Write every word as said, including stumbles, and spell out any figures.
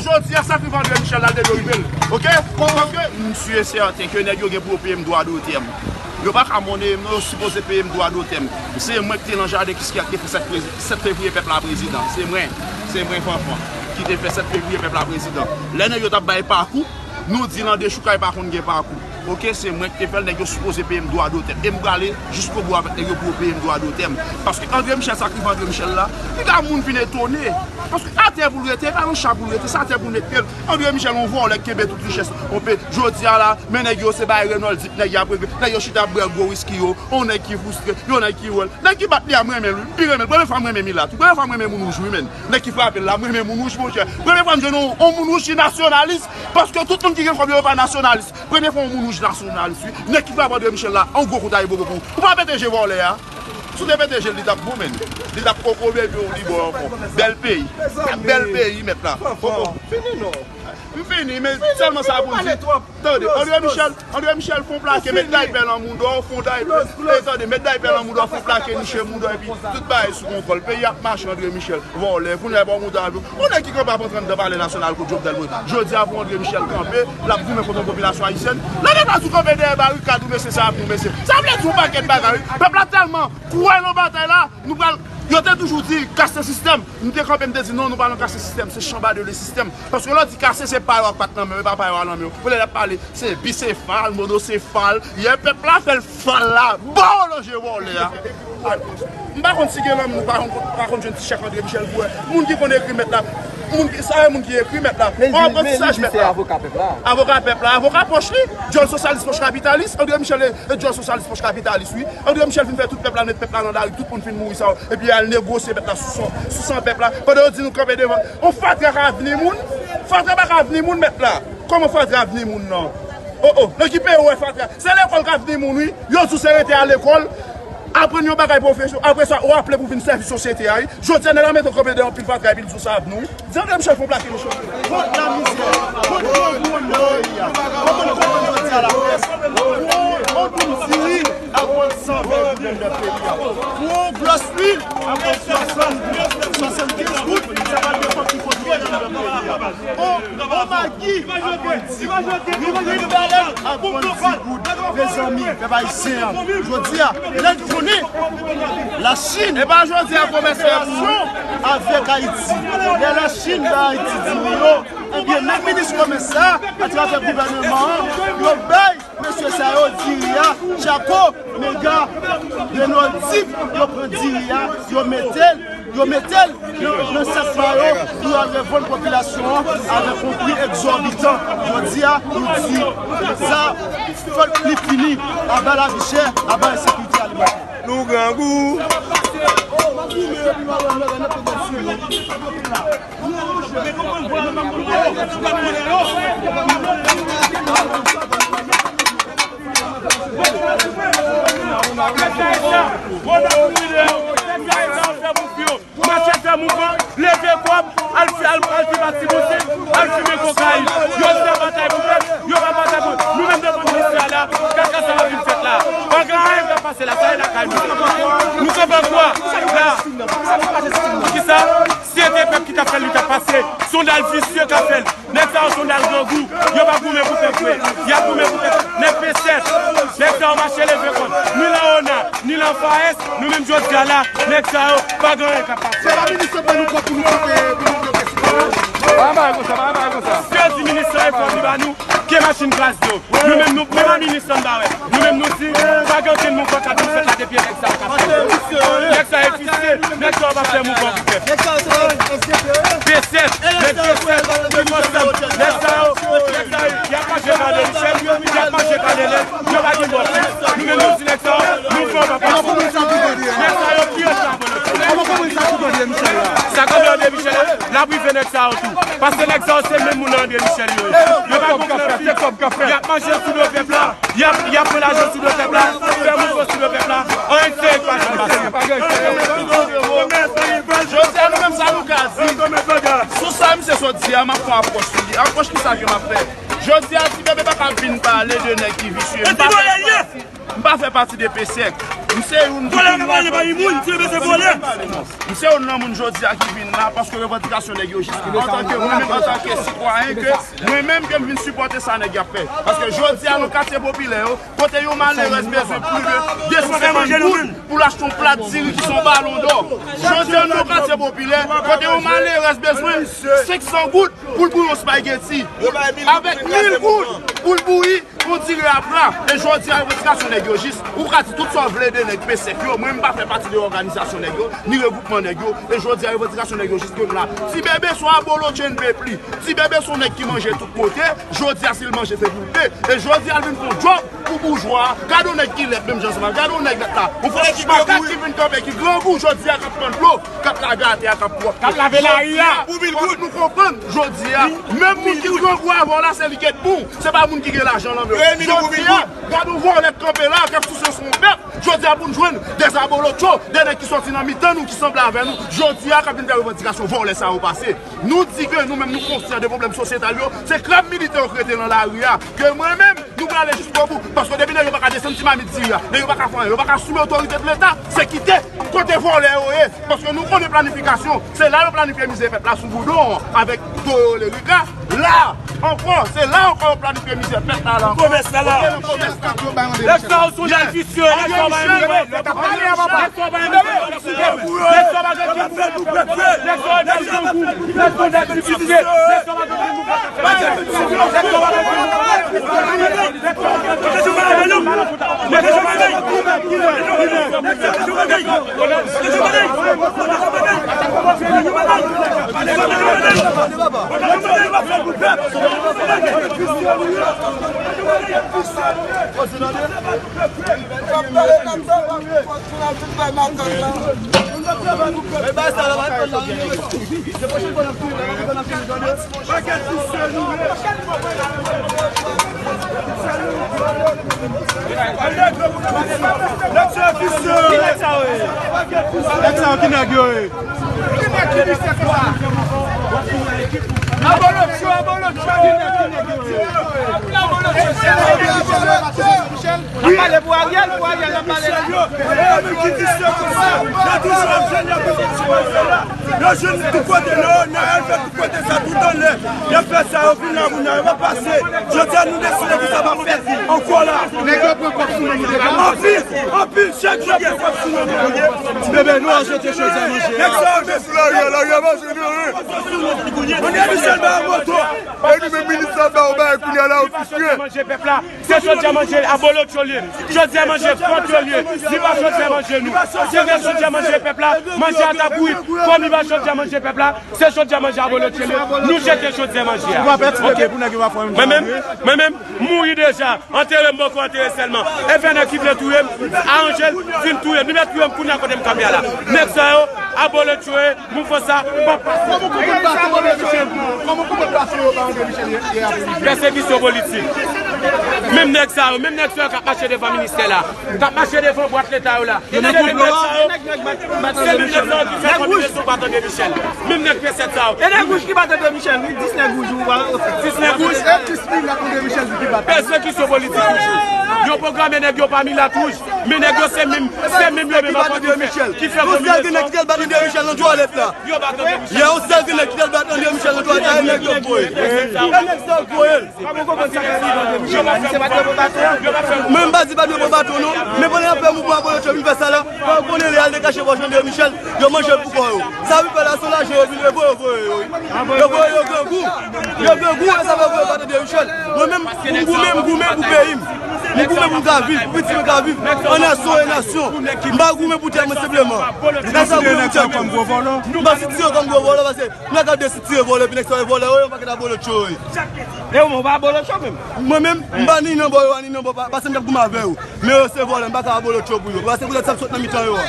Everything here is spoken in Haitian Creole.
Jodi a, sakrifi André Michel la, l te dwe rive l. Oke? Paske m si e sèten ke nèg yo gen pou yo peye m dwa dotè m. Yo pa ka mone m, non, yo sipoze peye m dwa dotè m. Se mwen ki te nan jaden ki, ki te fè sèt prezi-, sèt fevriye pèp la prezidan. Se mwen, se mwen, Fanfan, ki te fè sèt fevriye pèp la prezidan. Lè nèg yo t ap bay pakou, nou di nan dechoukay pa konn gen pakou. Oke, se mwen ki te fè l, nèg yo sipoze peye m dwa dotè. E m prale jiskobou avèk nèg yo pou yo peye m dwa dotè m. Paske André Michel, sakrifi André Michel la, piga moun vin etone. Paske atè pou l rete, e pa nan cha pou l rete, se atè pou l mete l. André Michel, yon vòlè ki kenbe tout richès yon peyi. Jodi a la, men nèg yo se bay Renold Deep, nèg y ap regle. Nèg yo chita ap bwè gwo wiski yo, yon nèg ki fristre, yon nèg ki wè l. Nèg ki bat li a, m renmen l, wi. M pi renmen l. Premye fwa m renmen Milat, wi. Premye fwa m renmen moun wouj, wi, menn. Nèg ki frape l la, m renmen moun wouj, monchè. Premye fwa m jwenn yon, yon moun wouj ki nasyonalis, paske tout moun ki gen kòb yo, yo pa nasyonalis. Premye fwa yon moun wouj nasyonalis, wi. Nèg ki frape André Michel la, yon gwo kout ayibobo pou ou. Ou pa pete je vòlè a. Si w te pete je l, li t ap bon, menn. Li t ap kokobe epi w li bò ankò. Bèl peyi. Bèl peyi, mèt la. Koko. Fini non. M fini, men sèlman sa pou m di. Tande, André Michel, André Michel fon plake, met daypè nan mouda w, fon daypè. E tande, met daypè nan mouda w, fon plake, niche mouda w, epi tout bagay sou kontwòl. Peyi ap mache, André Michel, vòlè, kounye a ba w mouda avyon. Yon nèg ki kanpe ap antre anndan Palè Nasyonal kot Jovenel Moïse. Jodi a pou André Michel kanpe, l ap goumen kont yon popilasyon ayisyèn. Lè nèg la di w kanpe dèyè barikad, ou mesye, sa ap nou mesye. Sa vle di yon pakèt bagay, wi. Pèp la tèlman kwè nan batay la, nou pral, yo te toujou di, kase sistèm. M te kanpe, m te di, non, nou pa nan kase sistèm, se chanbade le sistèm. Paske lè w di kase, se pa yo ak pat nan men w, e pa pa yo a nan men w. Pou lè y ap pale, se bisefal, monosefal. Yè pèp la fè l fal la. Ba w nan je vòlè a. M pa konn si gen lanmou, pa konn, pa konn jwenn ti chèk André Michel pou wè. Moun ki konn ekri mèt la. Moun ki, sa e moun ki ekri mèt la. Ou konn ti chèk mèt la. Avoka pèp la. Avoka pèp la. Avoka pòch li. Dyòl sosyalis pòch kapitalis. André Michel e, e dyòl sosyalis pòch kapitalis, wi. André Michel fin fè tout pèp la, met pèp la nan lari, tout moun fin mouri sa yo. Epi al negosye pèp la sou san, sou san pèp la. Pandan yo di nou kanpe devan. On fatra ka vini moun. Fatra pa ka vini moun, mèt la. Kòman fatra vini moun nan? O, o, nan ki peyi w wè fatra? Se lekòl k ap vini moun, wi. Yo di w se rete a lekòl, aprann yon bagay pwofesyon. Apre sa, ou aple pou vin sèvi sosyete a, wi. Jodi a, nèg la mete w kanpe dèyè yon pil fatra epi l di w sa vini w, wi. Di André Michel fè yon plake mesye. Kont lamizè, kont grangou anndan peyi a. Ou konn kòman jodi a laprès? Pou yon bon diri ap vann san vègil anndan peyi a. Pou yon glòs lwil ap vann swasannde, swasannkenz goud, sa pa depann ki kote w ye anndan peyi a. On, on magi ap vann di goud. Yon grenn bèlèn ap vann di goud. Mezanmi, pèp ayisyen an, jodi a, lè n konnen Lachin, e pa jodi a komès la pou nou, avèk Ayiti. Lè Lachin bay Ayiti diri yo, ebyen, menm minis komès sa, atravè gouvènman an, yo bay mesye sa yo diri a, Tchako, Mega, Renold Deep, yo pran diri a, yo mete l, yo mete l nan, nan sak pa yo, pou yo al revann popilasyon an avèk yon pri egzòbitan. Jodi a, nou di, sa, fòk li fini, aba lavi chè, aba ensekirite alimantè. Nou grangou. Mache fè mouvman, leve kòb, al fè, al, al fè pati bouzen, al fimen kokayin. Yo di se batay pou pèp, yo pa batay pou nou menm devan minis la, kaka sa va vin fèt la. Pa gen anyen k ap pase la, sa e lakay nou. Nou kanpe kwa la. Poukisa? Si se te pèp ki t ap fè l, li t ap pase. Sondaj visye k ap fè l. Nèg sa yo se yon dal grangou. Yo pa goumen pou pèp vre. Y ap goumen pou pèp. Nèg P sèt. Nèg sa yo mache leve kòb. Ni lan ona, ni lan FAES, nou menm jodi a la, nèg sa yo pa gen anyen k ap pase. Se pa minis yo ban nou kòb pou nou kanpe, pou nou bloke sitwayen. Pa bay konsa, pa bay konsa. Si yo di minis lan e fòm li ba nou, ke machin gaz yo. Nou menm nou, menm a minis lan ba wè. Nou menm nou di, pa gen okenn mouvman k ap vin fèt la depi nèg sa yo ka fè. Nèg sa yo e visye, nèg sa yo pa fè mouvman pou pèp. P sèt, nèg P sèt, nèg sa yo, nèg sa yo, y ap manje kane Michel, y ap manje kane lèt, yo pa gen bòs. Nou menm nou di nèg sa yo, nou fè yon pa pase. Nèg sa yo pi ansanm. Sa k antre André Michel la, l ap rive nèg sa yo tou. Paske nèg sa yo se menm moun nan André Michel yo ye. Yo pa gonfle anpil. Y ap manje sou do pèp la. Y ap, y ap pran lajan sou do pèp la. Fè mouvman sou do pèp la. Anyen serye k pa janm pase. Jodi a, nou menm sa nou ka di. Sou sa misye sot di a, m ap fè yon apwòch sou li. Apwòch ki sa ke m ap fè? Jodi a, Ti Bebe pa ka vin pale de nèg ki visye. M pa fè pati. M pa fè pati de P sèt. M se youn ki vin la, m se youn nan moun jodi a ki vin la paske revandikasyon nèg yo jis. Antanke mwen menm, antanke sitwayen, ke mwen menm ke m vin sipòte sa nèg y ap fè. Paske jodi a nan katye popilè yo, kote yon malerèz bezwen plis de de san senkant goud pou l achte yon plat diri ki se yon balon dò. Jodi a nan katye popilè, kote yon malerèz bezwen senk san goud pou l bouyi yon spaghetti. Avèk mil goud pou l bouyi yon diri a pla. E jodi a revandikasyon nèg yo jis. Ou ka di tout sa w vle de nèg P sèf yo. Mwen, m pa fè pati de òganizasyon nèg yo, ni regwoupman nèg yo. E jodi a revandikasyon nèg yo jis ke m la. Ti Bebe se yon abolotcho, n p pli. Ti Bebe se yon nèg ki manje tout kote. Jodi a, si l manje, se pou l peye. E jodi a, l vin fè yon djòb pou boujwa a. Gade yon nèg ki lèd, menm jan sa. Gade yon nèg lèd la. Yon fòs makak ki vin kanpe, ki grangou jodi a, k ap pran dlo, k ap lage atè a, k ap pwòp. K ap lave lari a. Fòk nou konprann jodi a. Menm moun ki grangou avè w la, se li k et bon. Se pa moun ki gen lajan nan men w. Jodi a, gade yon vòlè k kanpe la, k ap souse sou yon pèp. Jodi a, pou n jwenn de abolotcho, de nèg ki sòti nan mitan nou, ki sanble avè nou. Jodi a, k ap vin fè revandikasyon vòlè sa yo pase. Nou di ke nou menm nou konsyan de pwoblèm sosyetal yo, se krab militè yo k rete nan lari a, ke mwen menm, nou prale jiskobou, paske depi nèg yo pa ka desann ti mamit diri a, nèg yo pa ka fè anyen, yo pa ka asime otorite de Leta, se kite kote vòlè yo ye, paske nou konnen planifikasyon, se la yo planifye mize pèp la sou boudon an, avèk do yo le riga, la ankò, se la ankò yo planifye mize pèp la, la ankò. Komès la, la. Nèg sa yo sou nèg visye, nèg sa yo pa renmen. Nèg sa yo ki nèg yo ye? Abolotcho, abolotcho. N ap pale pou Ariel, pou Ariel n ap pale la. Yo menm ki visye konsa, yo toujou ap jwenn yo pou visye konsa la. Yo jwenn tout kote, nan Onayèl fè tout kote sa, tout anlè. Yo fè sa, yo vin la, moun nan, yo pa pase. Jodi a, nou deside ki sa pa fèt ankò la. Nèg yo pran kòb sou men nou deja. Anpil, anpil, chak jou gen kòb sou men nou. Ti Bebe, nou al jete chòdyè manje a. Nèg sa yo mete sou lari a, lari a mache nan ren. André Michel ba yo moto. E nou menm minis la ba yo bagay kounye a la, yo visye. Manje pèp la. Se chòdyè manje abolotcho l ye. Chòdyè manje pant yo l ye. Li pa chòdyè manje nou. Se vre chòdyè manje pèp la. Manje a t ap bouyi. Kòm li pa chòdyè manje pèp la, se chòdyè manje abolotcho l ye. Nou jete chòdyè manje a. Ok. Mwen menm, mwen menm, m mouri deja. Antere m, poko antere sèlman. E fè nèg ki vle touye m, aranje l, vin touye m. Li mèt touye m kounye a kote m kanpe a la. Nèg sa yo, abolotcho yo ye. Mouvman sa p ap pase. Kòman w konprann baton André Michel? Kòman w konprann baton yo ba André Michel yè, yè aprèmidi? Pèsekisyon politik. Menm nèg sa yo, menm nèg sa yo k ap mache devan ministè la, k ap mache devan bwat leta yo la, se menm nèg sa yo, se menm nèg sa yo ki fè konbinezon bat André Michel. Menm nèg P sèt sa yo. E nèg wouj ki bat André Michel, wi, dis nèg wouj, ou pa. Dis nèg wouj. E dis nèg André Michel ki bat. Pèsekisyon politik toujou. Yo pwograme nèg yo pa milat wouj. Men nèg yo se menm, se menm yo menm ankò ki fè, ki fè konbinezon. Yon sèl gen nèg ki t al bat André Michel nan twalèt la. Yo bat André Michel. Yon sèl gen nèg ki t al bat André Michel nan twalèt la, e nèg yo voye. E nèg sa yo voye l. Mwen m pa di pa dwe pran baton non. Men pandan y ap fè mouvman abolotcho vin fè sa la, fò yo konnen lè y al dekache pòch André Michel, yo manje l pou kò yo. Sa yo vin fè la se yon lajan yo vin voye, voye yo. Yo voye yo grangou. Yo grangou, e sa fè yo voye bat André Michel. Mwen menm, m goumen, m goumen pou peyi m. M goumen pou m ka viv, pou pitit mwen ka viv an nasyon e nasyon. M pa goumen pou tèt mwen senpleman. M pa goumen pou tèt mwen. M pa sitire yo kòm gwo vòlò, paske m pa ka desitire vòlò, epi nèg sa yo vòlò, yo yon pakèt abolotcho yo ye. E ou menm, ou pa abolotcho menm? Mwen menm, m pa ni nan bò yo, ni nan bò pa, paske m t ap goumen avè yo. Men yo se vòlò, m pa ka abolotcho pou yo. Paske poutèt sa m sot nan mitan yo a.